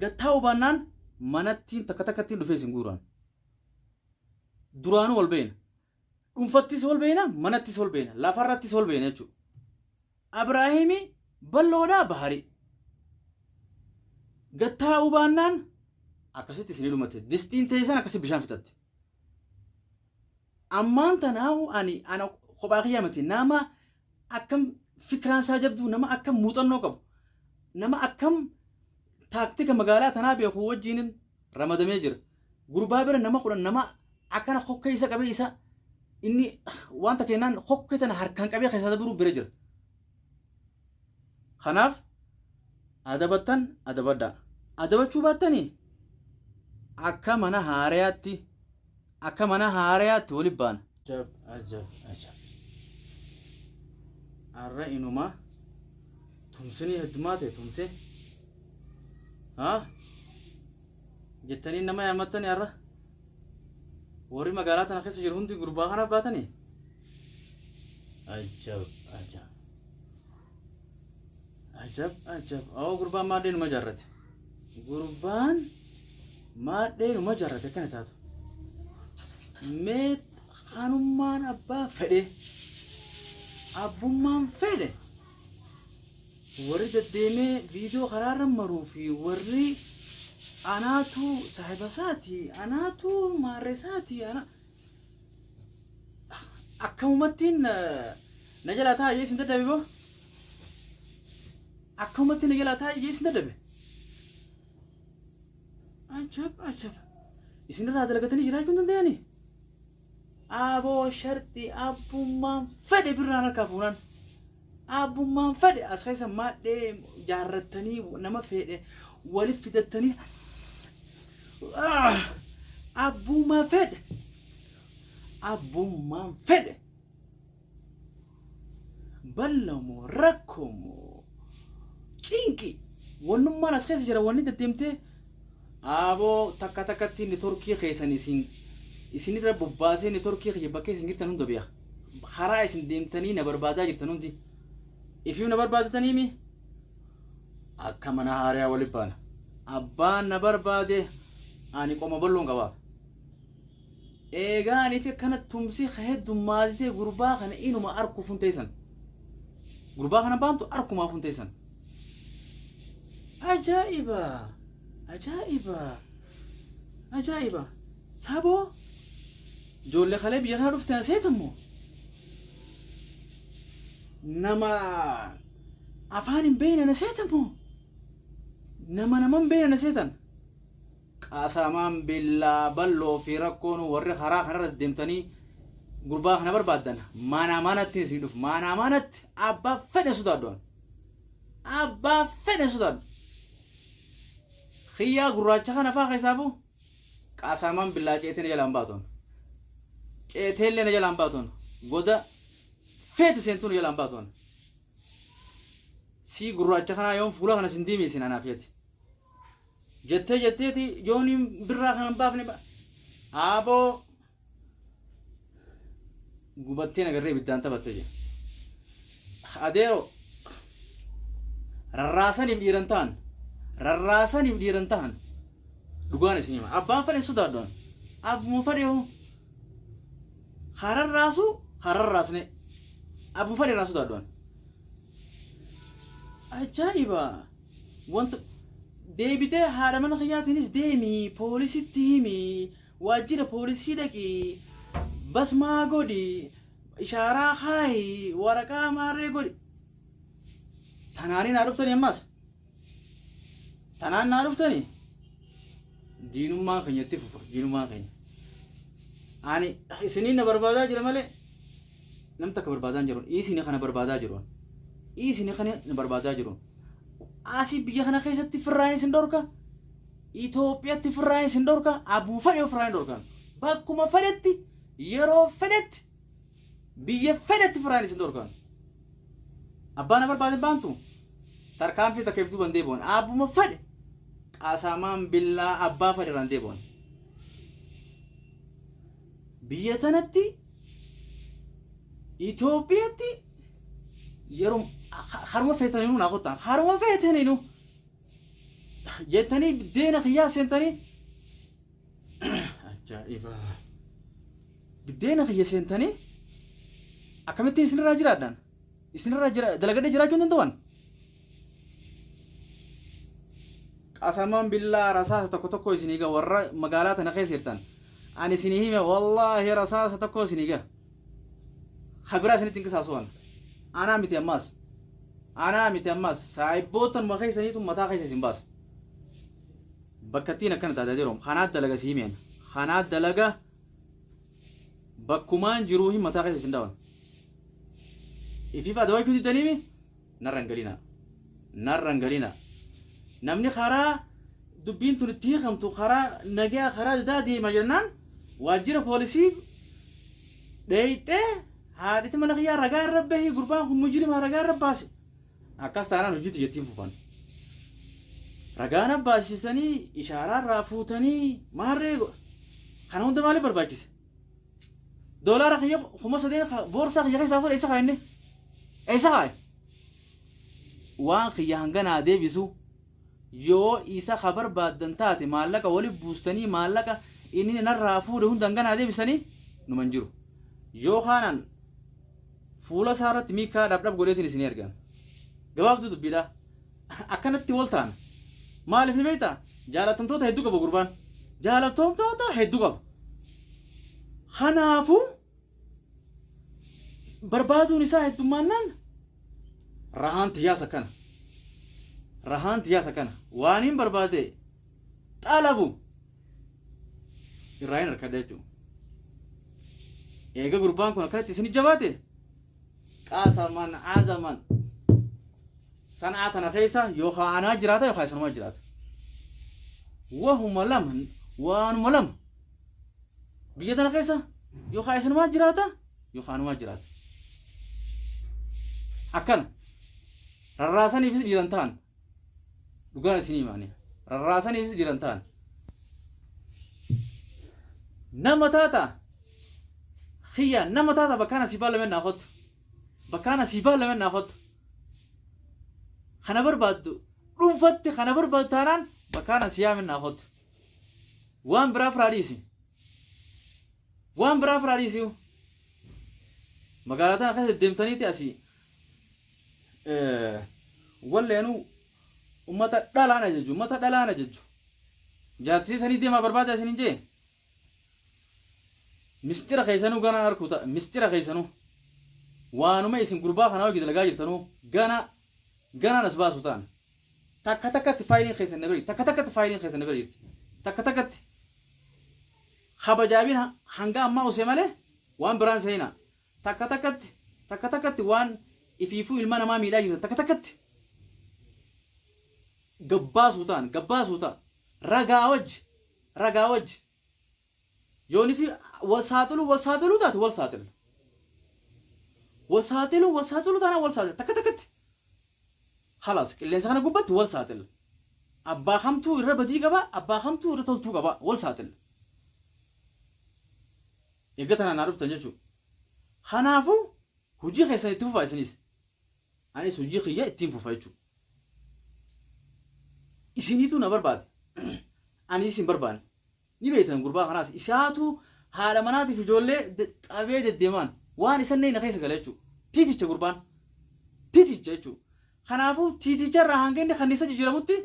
Gad taa'uu baannaan manattiin takka takkattiin dhufee isin guuraan. Duraanuu wal beeyna. Dhuunfattis wal beeyna, manattis wal beeyna, lafarrattis wal beeyna jechuudha. Abraahimi balloodhaa baharii. Gad taa'uu baannaan akkasitti isinii dhumate. Distiin teessan akkasi bishaan fixatte. Ammaan tanaahu ani ana kophaa kiyyaa miti nama akkam fikraan isaa jabduu nama akkam muuxannoo qabu nama akkam taaktika magaalaa tanaa beeku wajjiinin ramadamee jira. Gurbaa bira nama 10 nama akkana kokkee isa qabee isa inni wanta kennaan kokkee tana harkaan qabee keessaa dabru bira jira. Kanaaf adabattan adabadhaa. Adabachuu baattanii akka mana haarayaatti akka mana haarayaatti wali baana. Ajab ajab ajab. Arra inuma tumsinii heddumaa ta'e tumsee. Haa? Jettanii nama yaamattanii har'a? Warri magaalaa tana keessa jiru hundi gurbaa kanaaf baatanii? Ajab ajab. Ajab ajab. Awoo gurbaan maadhee numa jaarrate. Gurbaan maadhee numa jaarrate akkana taatu. Mee kanummaan abbaa fedhe abbummaan fedhe Warri deddeemee viidiyoo karaarra maruu fi warri anaatu saahiba isaati, anaatu maarree isaati, ana akkamumattiin na jalaa taa'e jee isin dadhabe boo? Akkamumattiin na jalaa taa'e jee isin dadhabe? Ajab ajab. Isinirraa dalagatanii jiraachuu hin danda'anii? Aboo sharxii abbummaan fedhe birraan harkaa fuunaan. Abbummaan fedhe as keessa maadhee jaarrattanii nama fedhe waliif fidattanii abbummaa fedhe abbummaan fedhe bal'aa moo rakkoo moo cinqi wannummaan as keessa jira wanni deddeemtee aboo takka takkatti nitorkii keessan isin isinirra bobbaasee nitorkii kiyya bakka isin jirtan hunda beeka karaa isin deemtanii na barbaadaa jirtan hundi ifiif na barbaadatanii mi akka mana haariyaa wali baana abbaan na barbaade ani qoma bal'oon qabaaf Eegaa ani fi akkana tumsi ka heddummaasisee gurbaa kana inuma arkuuf hun teessan. Gurbaa kana baantu arkumaaf hun teessan. Ajaa'iba! Ajaa'iba! Ajaa'iba! Saboo ijoollee kalee biyya kana dhufte na seetan moo? Nama afaan hin beekne na seetan moo? Nama nama hin beekne na seetan? Qasamaan billaa balloo fi rakkoon warri karaa kanarra deddeemtanii gurbaa kana barbaaddan mana manatti isin dhufu mana manatti abbaa fedhe sodaadhu an abbaa fedhe sodaadhu kiyyaa gurraacha kana faa keessaafu qasamaan billaa ceetee na jalaan baatu an ceeteellee na jalaan baatu an goda feete seentuu na jalaan baatu an sii gurraacha kanaa yoon fuula kana sin diimeessin anaaf yati Jettee jetteeti yooniin birraa kana hin baafne aaboo gubattee nagarree ibiddaan taphatte jedhe. Adeero rarraasaniif dhiiran ta'an rarraasaniif dhiiran ta'an dhugaan isin hima abbaan fedhe hin sodaadhu an abbuma fedhe hoo kararraasu kararraasne abbuma fedhe irraa sodaadhu an ajaa'iba. Wanta deebitee haadha mana kiyyaatiinis deemi poolisitti himi waajjira poolisii dhaqi basmaa godhi ishaaraa kaayi waraqaa maarree godhi tanaanii naa dhuftanii ammas tanaan naa dhuftanii diinummaan keenya itti fufa diinummaan keenya ani isiniin na barbaadaa jira malee nam takka barbaadaa hin jiru isin kana barbaadaa jiru isin kana na barbaadaa jiru Asii biyya kana keessatti firraan isin dhorka. Itoophiyaatti firraan isin dhorka. Abbuma fedhe firraan hin dhorkan. Bakkuma fedhetti yeroo fedhetti biyya fedhetti firraan isin dhorkan. Abbaan na barbaade baantu tarkaanfii takka if duuban deebi'an. Abbuma fedhe qaasamaan billaa abbaa fedhe irraan deebi'an. Biyya tanatti Itoophiyaatti yeroo haruma feetaniinuu naa kottaa haruma feetaniinuu Jettanii biddeena kiyyaa seentanii ajaa'iba. Biddeena kiyya seentanii akkamittiin isinirraa jiraadhaan? Isinirraa jira dalagadhee jiraachuu hin danda'an. Qasaman billaa rasaasa tokko tokko isinii ga warra magaalaa tana keessa jirtan. Ani isinii hime wallaahi rasaasa tokko isinii ga. Kabiraa isinitti hin qisaasuwan. Anaa miti ammaas. Anaa miti ammaas. Saahibboottanuma keessaniitu mataa keessa isin baasa. Bakkattiin akkana taate adeeroom. Kanaa dalaga si himeen. Kanaa dalaga bakkumaan jiruu hin mataa keessa isin dhawan. Ifiif adabachuu diddaniimi narra hin galinaa. Narra hin galinaa. Namni karaa dubbiin tun itti hiikamtu karaa nagaa karaa didaa deema jennaan waajjira poolisii dheeyxee haadhiti mana kiyyaa ragaa irra bahii gurbaan kun mujrimaa ragaa irra baase. Akkas taanaan hojiitti jettiin fufan. Ragaa na baasisanii ishaaraa irraa fuutanii maarree kana hunda maaliif barbaachise? Doolaara kiyya 3000 boorsaa kiyya keessaa fuudhe eessa kaa'e inni? Eessa kaa'e? Waan kiyya hanga naa deebisu yoo isa ka barbaaddan taate maallaqa wali buustanii maallaqa inni narraa fuudhe hunda hanga naa deebisanii numan jiru. Yoo kaanaan fuula isaa irratti miikaa dhabdhab godheetiin isinii ergaan. Gabaabduu dubbiidha. Akkanatti wal taana. Maaliif ni beektaa? Jaalatamtoota hedduu qaba gurbaan. Jaalatamtoota hedduu qaba. Kanaafuu barbaaduun isaa heddummaannaan rahaan tiyyaas akkana. Rahaan tiyyaas akkana. Waan hin barbaade xalabu irraa hin harkadha jechuudha. Eega gurbaan kun akkanatti isin jabaate qasaman azaman san'aa tana keessa yookaan anaa jiraata yookaan isanumaa jiraata. Wahuma lama waanuma lama biyya tana keessa yookaan isanumaa jiraata yookaan anumaa jiraata. Akkana rarraasaniifis dhiiran ta'an dhugaan isinii himaanii rarraasaniifis dhiiran ta'an nama taata kiyya nama taata bakkaan asii baalameen naa kottu bakkaan asii baalameen naa kottu kana barbaaddu dhuunfatti kana barbaaddu taanaan bakkaan asii yaamen naa kottu waan biraa firaa dhiisi waan biraa firaa dhiisi magaalaa tana keessa deemtaniiti asii walleenuu ummata dhalaan ajaju ummata dhalaan ajaju jaartii sanii deemaa barbaada isinin jee Misxira keessanuu ganaan arkuu ta'a. Misxira keessanuu. Waanuma isin gurbaa kanaa hojii dalagaa jirtanuu gana ganaan as baasu ta'an. Takka takkatti faayiliin keessan na bira jirti. Takka takkatti faayiliin keessan na bira jirti. Takka takkatti. Kabajaabiin hanga ammaa usee malee waan biraan seenaa. Takka takkatti takka takkatti waan ifiifuu ilma namaa miidhaa jirtan takka takkatti gabbaasuu ta'an gabbaasuu ta'a. Ragaa wajji ragaa wajji yoonifi wal saaxiluu wal saaxiluu taate wal saaxilla wal saaxiluu wal saaxiluu taanaan wal saaxilla takka takkatti khalaas qilleensa kana gubbatti wal saaxilla abbaa kamtuu irra badii qaba abbaa kamtuu irra toltuu qaba wal saaxilla eegga tanaan naa dhuftan jechuudha kanaafuu hojii keessan itti fufaa isinis anis hojii kiyya ittiin fufa jechuudha isiniitu na barbaade ani isin barbaanne ni beektan gurbaa kanaas isaatu haadha manaatiif ijoollee qabee deddeemaan waan isan na keessa gala jechuudha. Tiiticha gurbaan tiiticha jechuudha. Kanaafuu tiiticha irraa hanga inni kanniisa jijjiiramutti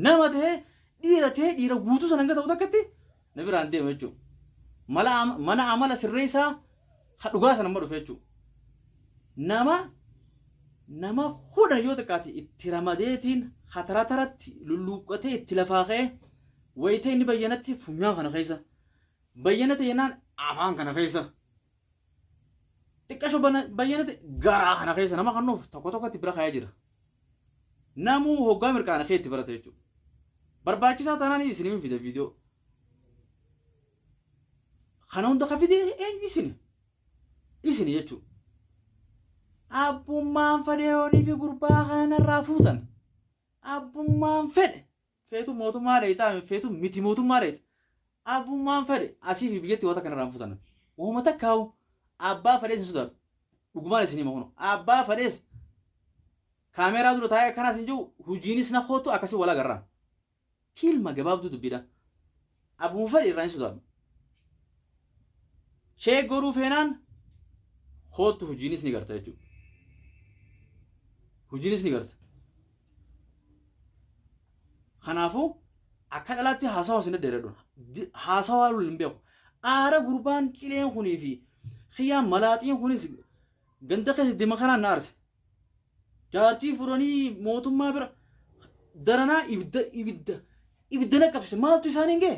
nama ta'ee dhiira ta'ee dhiira guutuu sana hanga ta'u takkatti na biraan deema jechuudha. Mala mana amala sirreessaa ka dhugaa sana amma dhufe jechuudha. Nama nama 10 yoo xiqqaate itti ramadeetiin hatara taratti lulluuqqatee itti lafaa ka'ee wayita inni bayyanatti funyaan kana keessa bayyanate jennaan afaan kana keessa xiqqasho bayyanate garaa kana keessa nama kannuuf tokko tokkotti bira kaa'ee jira. Namuu hoggaa mirqaana kee itti barata jechuudha. Barbaachisaa taanaan isiniin fida viidiyoo. Kana hunda ka fide eenyu isini? Isini jechuudha. Abbummaan fedhe yoonii fi gurbaa kana narraa fuutan. Abbummaan fedhe feetu mootummaa dheeyxaa feetu miti mootummaa dheeyxa. Abbummaan fedhe asii fi biyyatti wanta kanarraa hin fuutan. Wahuma takkaawu abbaa fedhees hin sodaatu. Dhugumaan isin hima kuno. Abbaa fedhees kaameeraa dura taa'ee akkanaas hin jiru hojiinis na kootu akkasii wal agarraa. Kilma gabaabduu dubbiidha. Abbuma fedhe irraa hin sodaadhu. Shee godhuu feenaan koottu hojiinis ni garta jechuudha. Hojiinis ni garta. Kanaafuu akka dhalaatti haasawaa isin dheeradhu. Haasawaa lol hin beeku. Aara gurbaan cileen kunii fi kiyyaan malaaxiin kunis ganda keessa deema kanaan na aarse. Jaartii furanii mootummaa bira daranaa ibidda ibidda ibidda na qabsiise. Maaltu isaan hin ga'e?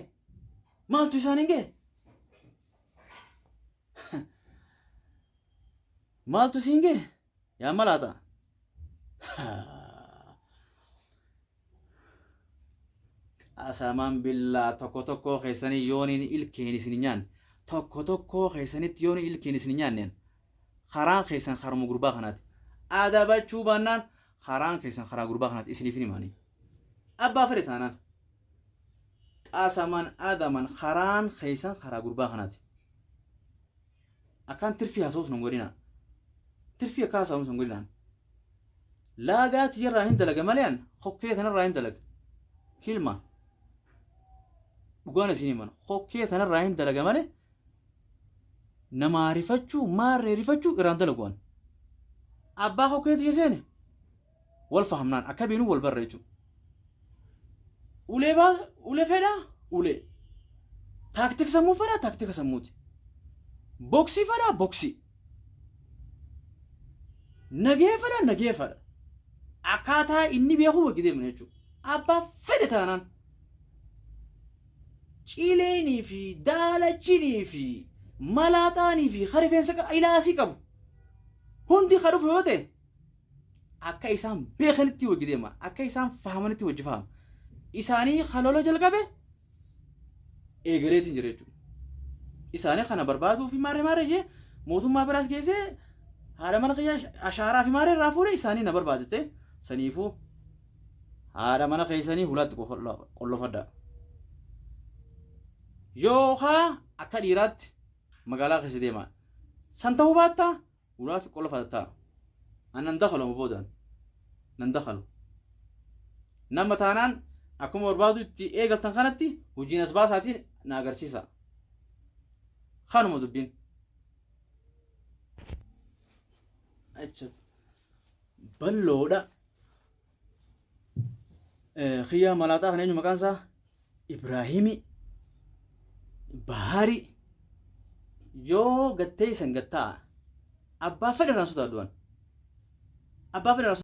Maaltu isaan hin ga'e? Maaltu siin ga'e? Yaa malaaxa. Qasamaan billaa tokko tokkoo keessanii yooniin ilkeen isin hin nyaanne tokko tokkoo keessanitti yooniin ilkeen isin hin nyaanneen karaan keessan karuma gurbaa kanaati. Adabachuu baannaan karaan keessan karaa gurbaa kanaati isiniif hin himaanii. Abbaa fedhe taanaan. Qasaman adaman karaan keessan karaa gurbaa kanaati. Akkaan tirfii haasa'us nun godhinaa. Tirfii akka haasa'us nun godhinaa. Laagaa tiyyarraa hin dalaga malee an kokkee tanarraa hin dalaga. Hilma. Dhugaan isin himan kokkee tanarraa hin dalaga malee namaa rifachuu maarree rifachuu irraan dalagu an. Abbaa kokkee tiyya seene wal fahamnaan akka beenu wal barra jechuudha. Ulee baa ulee fedhaa ulee. Taaktika sammuu fedhaa taaktika sammuuti. Boksii fedhaa boksii. Nagee fedhaa nagee fedha. Akkaataa inni beeku wajji deemna jechuudha. Abbaa fedhe taanaan. Cileenii fi daalachinii fi malaaxaanii fi ka rifeensa ilaasii qabu hundi ka dhufu yoo ta'e akka isaan beekanitti wajji deema akka isaan fahamanitti wajji fahama isaanii ka lola jalqabe eegaleetiin jira jechuudha. Isaanii kana barbaaduu fi maarree maarree jee mootummaa biraas geessee haadha mana kiyyaa ashaaraa fi maarree irraa fuudhee isaanii na barbaadate saniifuu haadha mana keessanii hulaatti qollofadhaa. Yookaa akka dhiiraatti magaalaa keessa deemaa. San ta'uu baattaa Ulaa fi qola fatataa. An nan dakalu amma boodaan. Nan dakalu. Nama taanaan akkuma barbaadu itti eegaltan kanatti hojiin as baasaatiin na agarsiisa. Kanuma dubbiin. Acha balloodha. Kiyyaa malaaxaa kana eenyu maqaan isaa? Ibraahimii Bahaarii yoo gatteessan gattaa abbaa fedhe irraan sodaadhu an. Abbaa fedhe irraan.